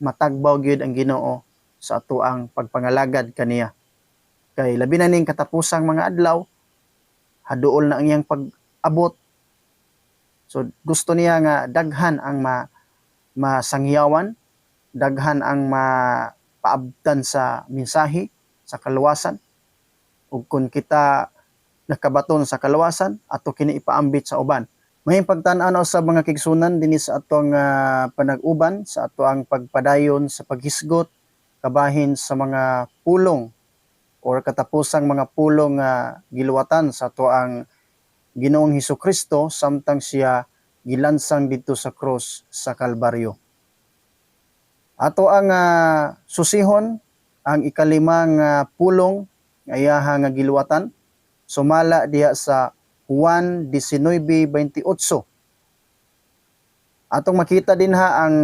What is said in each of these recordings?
Matagbaw gyud ang Ginoo sa atoang pagpangalagad kaniya. Kay labi na ning katapusang mga adlaw, haduol na ang iyang pag-abot. So gusto niya nga daghan ang masangyawan, daghan ang mapaabtan sa mensahe sa kaluwasan. Ug kung kita nakabaton sa kaluwasan, ato kini ipaambit sa uban. Mahimong pagtan-aw sa mga kaigsuonan dinhi sa atong panag-uban, sa atoang pagpadayon sa paghisgot kabahin sa mga pulong or katapusang mga pulong nga giluwatan sa atoang Ginoong Hesus Kristo samtang siya gilansang didto sa krus sa Kalbaryo. Ato ang susihon ang ikalimang pulong nga iyaha nga giluwatan sumala diha sa Juan 19:28. Atong makita dinha ang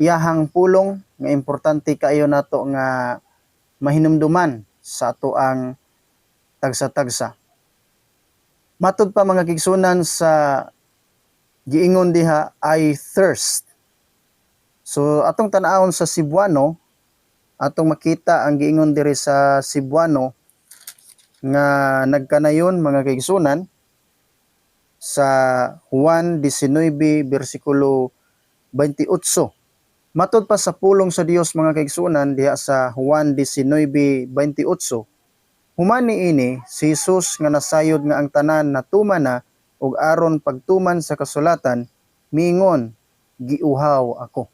iyahang pulong nga importante kaayo nato nga mahinumduman sa ato ang tagsa-tagsa. Matod pa, mga kaigsuonan, sa giingon diha, "I thirst." So atong tan-awon sa Cebuano, atong makita ang giingon diri sa Cebuano nga nagkanayon, mga kaigsuonan, sa Juan 19 bersikulo 28. Matod pa sa pulong sa Dios, mga kaigsuonan, diha sa Juan 19:28, human niini si Jesus nga nasayod nga ang tanan natuman na ug aron pagtuman sa kasulatan, miingon, "Giuhaw ako."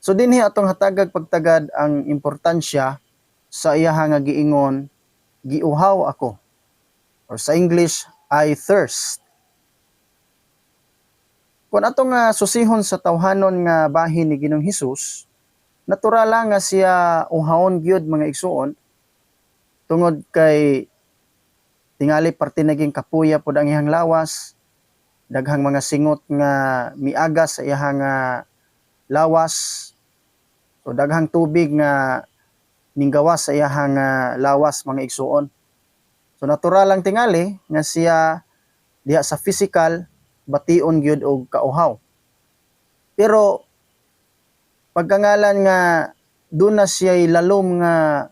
So dinhi atong hatagag pagtagad ang importansya sa iyaha nga giingon, "Giuhaw ako," or sa English, "I thirst." Kung atong nga susihon sa tawhanon nga bahin ni Ginoong Hesus, natural lang nga siya uhawon gyud, mga igsuon, tungod kay tingali parte naging kapuya pod ang iyang lawas, daghang mga singot nga miagas sa iyang nga lawas, so daghang tubig nga ninggawas sa iyang lawas, mga igsuon. So natural lang tingali nga siya diha sa physical bation gyud og kauhaw. Pero pagkangalan nga duna siya lalom nga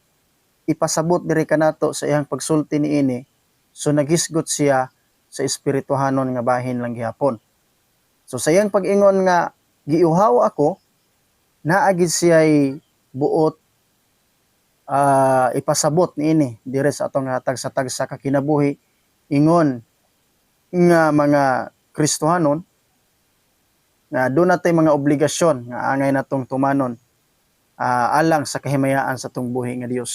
ipasabot diri kanato sa iyang pagsulti niini, so naghisgot siya sa espirituhanon nga bahin lang gihapon. So sa iyang pag-ingon nga "Giuhaw ako," naa gid siya buot ipasabot niini diri sa atong tagsa-tagsa ka kinabuhi ingon nga mga Kristohanon nga duna tay mga obligasyon nga angay natong tumanon alang sa kahimayaan sa atong buhi nga Dios.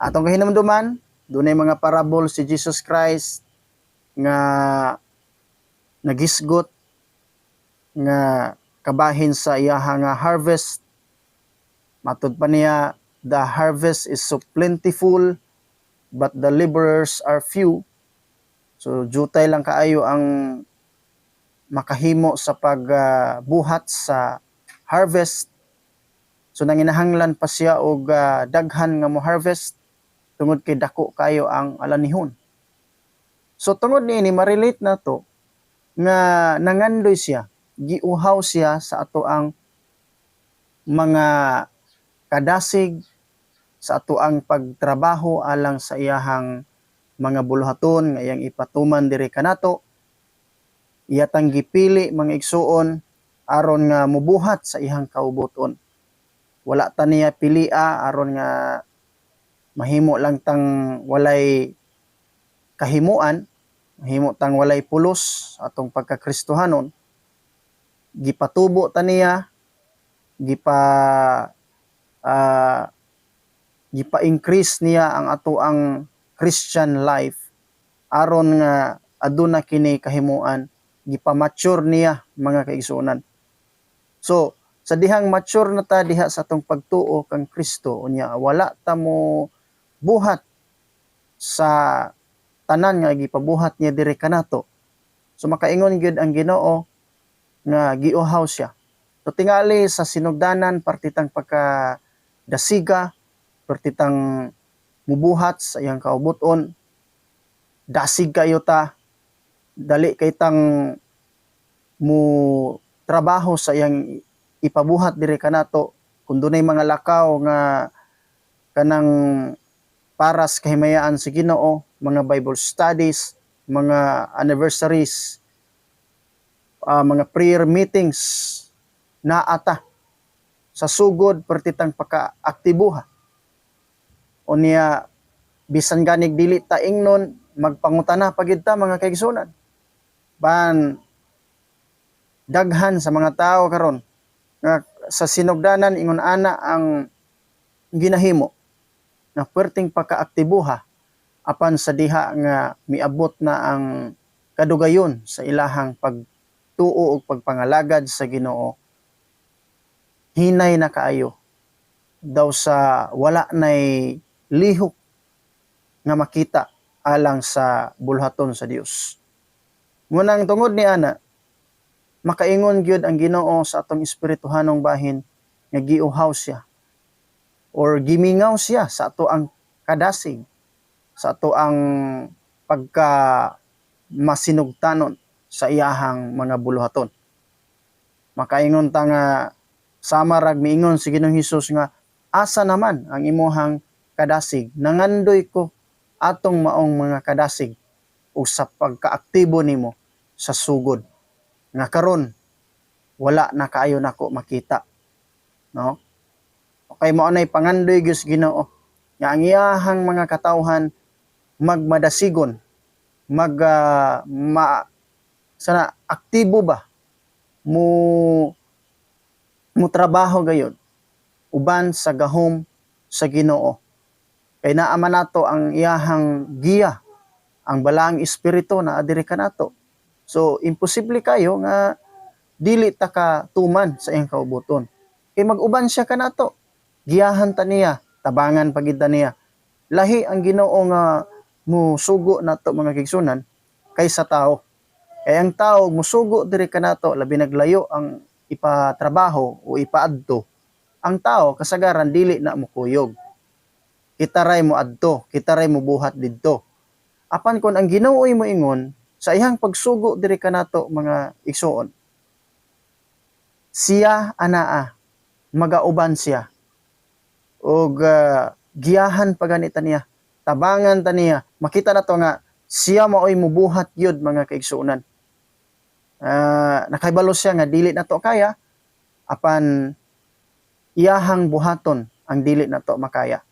Atong kahinumduman, dunay mga parabol si Jesus Christ nga nagisgot nga kabahin sa iyaha nga harvest. Matud pa niya, "The harvest is so plentiful, but the laborers are few." So jutay lang kaayo ang makahimo sa pagbuhat sa harvest. So nanginahanglan pa siya og daghan nga mo harvest tungod kay dako kayo ang alanihon. So tungod niini, ma-relate nato nga nangandoy siya, giuhaw siya sa ato ang mga kadasig, sa ato ang pagtrabaho alang sa iyahang mga buluhaton nga iyang ipatuman diri kanato. Iyatang gipili, mga igsuon, aron nga mubuhat sa iyang kaubuton. Wala ta niya pilia aron nga mahimo lang tang walay kahimuan, mahimo tang walay pulos atong pagkakristohanon. Gipatubo ta niya, gipa-increase niya ang ato ang Christian life aron nga aduna kini kahimuan, gipa-mature niya, mga kaigsuonan. So sa dihang mature na ta diha sa atong pagtuo kang Kristo, unya wala ta mo buhat sa tanan nga gipabuhat niya diri kanato, so makaingon gyud ang Ginoo nga giuhaw siya. So tingali sa sinugdanan, partitang pagka dasiga, partitang mubuhat sa iyang kaubuton, dasig kayo ta, dali kay tang mo trabaho sa iyang ipabuhat diri kanato, kung dunay mga lakaw nga kanang para sa kahimayaan sa Ginoo, mga Bible studies, mga anniversaries, mga prayer meetings, naa ta sa sugod, pertitang pakaaktibuha. Unya bisan ganig dili ta ingnon, magpangutana pa gyud ta, mga kaigsunan. Ban daghan sa mga tao karon nga sa sinugdanan ingon ana ang ginahimo na perting pakaaktibuha, apan sa diha nga miabot na ang kadugayon sa ilahang pagtuo ug pagpangalagad sa Ginoo, hinay na kaayo, daw sa wala nay lihok nga makita alang sa bulhaton sa Dios. Munang tungod ni ana, makaingon gyud ang Ginoo sa atong espirituhanong bahin nga giuhaw siya or gimingaw siya sa ato ang kadasig, sa ato ang pagka masinugtanon sa iyahang mga buluhaton. Makaingon ta nga sama rag miingon si Ginoong Hesus nga, "Asa naman ang imuhang kadasig? Nangandoy ko atong maong mga kadasig o sa pagkaaktibo nimo sa sugod nga karon wala na kaayo nako makita," no? Okay, mao nay pangandoy gyud sa Ginoo nga ang iyahang mga katawhan magmadasigon, mag ma sana aktibo ba, mo mo trabaho gayud uban sa gahom sa Ginoo, kay naa man nato ang iyahang giya, ang Balaang Espiritu na diri kanato. So imposible kayo nga dili ta ka tuman sa iyang kaubuton, kay mag-uban siya kanato, giyahan ta niya, tabangan pa gyud ta niya. Lahi ang Ginoo nga musugo nato, mga kaigsunan, kaysa tao, kay ang tao musugo diri kanato, labi naglayo ang ipatrabaho o ipaadto. Ang tao kasagaran dili na mukuyog, kita ray mo adto, kita ray mo buhat didto. Apan kon ang Ginoo'y moingon sa iyang pagsugo diri kanato, mga igsuon, siya anaa, magauban siya og giyahan pa ganita niya, tabangan ta niya. Makita nato nga siya maoy mubuhat yun, mga kaigsuonan. Nakahibalo siya nga dili nato kaya, apan iyahang buhaton ang dili nato makaya.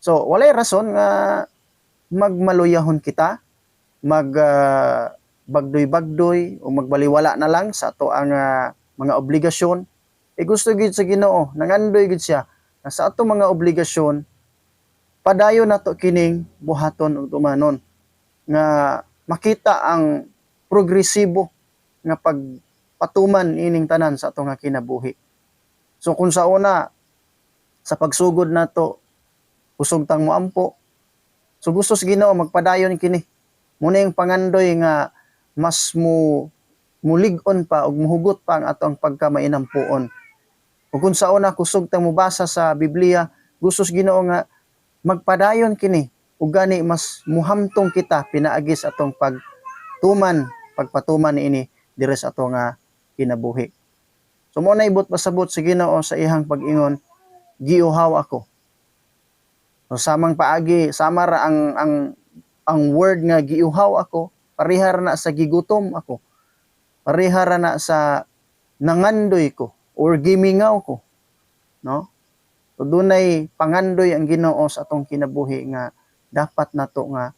So walay rason nga magmaluyahon kita, mag bagdoy-bagdoy o magbaliwala na lang sa ato ang mga obligasyon. E gusto gyud sa Ginoo, nangandoy gyud siya na sa ato mga obligasyon, padayon nato kining buhaton ug tumanon nga makita ang progresibo nga pagpatuman ining tanan sa ato nga kinabuhi. So kung sa una, sa pagsugod nato, kusog tang moampo. So gusto sa Ginoo magpadayon kini. Muna yung pangandoy nga mas mo mulig-on pa ug muhugot pa ang atong pagkamainampuon. Ug kung sa una kusog tang mobasa sa Biblia, gusto sa Ginoo nga magpadayon kini ug gani mas muhamtong kita pinaagi sa atong pagtuman, pagpatuman niini diri sa ato nga kinabuhi. So mo na ibot pasabot sa Ginoo sa iyang pag-ingon, "Giuhaw ako." So samang paagi, sama ra ang word nga "giuhaw ako", parehara na sa "gigutom ako". Parehara na sa "nangandoy ko" or "gimingaw ko", no? So dunay pangandoy ang Ginoo sa atong kinabuhi nga dapat nato nga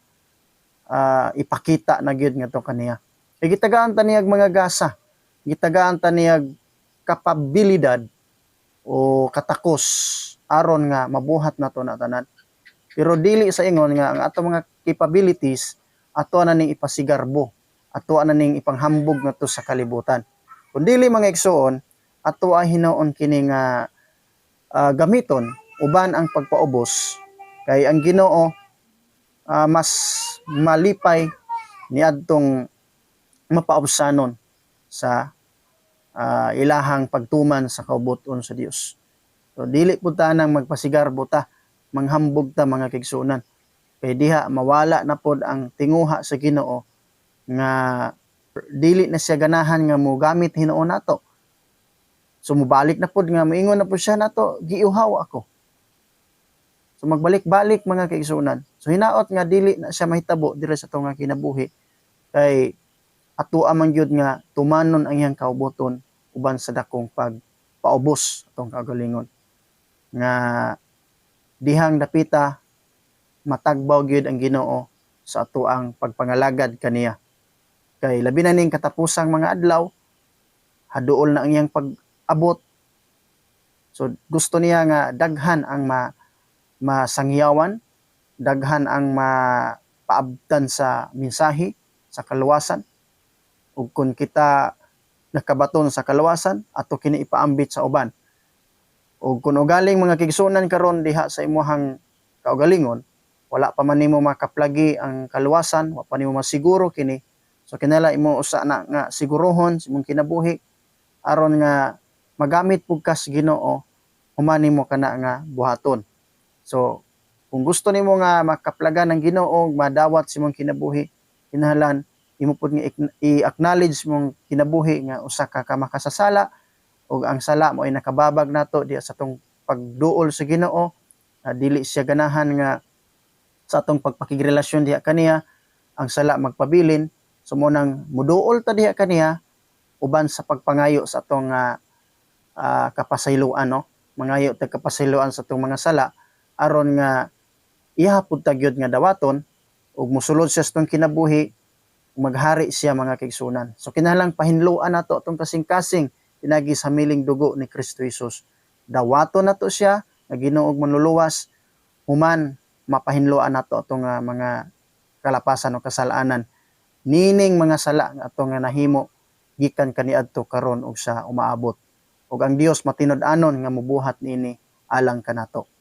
ipakita na gyud ngadto kaniya. E gitagaan ta niyag mga gasa, gitagaan ta niyag kapabilidad o katakos aron nga mabuhat nato na tanan. Pero dili sa ingon nga ang ato mga capabilities ato na ning ipasigarbo, ato na ning ipanghambog ngadto sa kalibutan. Kung dili, mga igsoon, ato ay hinuon kini nga gamiton uban ang pagpaubos, kay ang Ginoo mas malipay niadtong mapaubsanon sa ilahang pagtuman sa kaubuton sa Dios. So dili pud ta nang magpasigarbo ta, manghambog ta, mga kaigsuonan. Kay diha mawala na pod ang tinguha sa Ginoo nga dili na siya ganahan nga mo gamit hinuon nato. So mubalik na pud nga moingon na pud siya nato, "Giuhaw ako." So magbalik-balik, mga kaigsuonan. So hinaot nga dili na siya mahitabo diri sa atong nga kinabuhi kay atua man gyud nga tumanon ang iyang kaubuton uban sa dakong pagpaubos atong kaugalingon. Nga dihang dapita matagbaw gyud ang Ginoo sa atoang pagpangalagad kaniya. Kay labi na ning katapusang mga adlaw, haduol na ang iyang pag-abot. So gusto niya nga daghan ang masangyawan, daghan ang mapaabtan sa mensahe sa kaluwasan. Ug kung kita nakabaton sa kaluwasan, ato kini ipaambit sa uban. Ug kung ugaling, mga kaigsuonan, karon diha sa imuhang kaugalingon, wala pa man nimo makaplagi ang kaluwasan, wa pa nimo masiguro kini. So kinahanglan imo usa na nga sigurohon sa imong kinabuhi aron nga magamit pud ka sa Ginoo human nimo kana nga buhaton. So kung gusto nimo nga makaplagan ng Ginoo, madawat sa imong kinabuhi, kinahanglan imo pud nga i-acknowledge mong kinabuhi nga usa ka makasasala ug ang sala mo ay nakababag nato diha sa atong pagduol sa Ginoo, na dili siya ganahan nga sa atong pagpakigrelasyon diha kaniya, ang sala magpabilin. So mo nang muduol ta diha kaniya uban sa pagpangayo sa atong kapasayloan, no, mangayo ta kapasayloan sa atong mga sala aron nga iya pud ta gyud nga dawaton ug mosulod siya sa atong kinabuhi, maghari siya, mga kaigsuonan. So kinahanglan pahinloan nato atong kasing-kasing pinagi sa miling dugo ni Kristo Jesus. Dawaton nato siya nga Ginoo ug Manluluwas, human mapahinloan nato atong mga kalapasan o kasalanan nining mga sala nga atong nga nahimo gikan kaniadto karon ug sa umaabot. Ug ang Dios matinud-anon nga mobuhat niini alang kanato.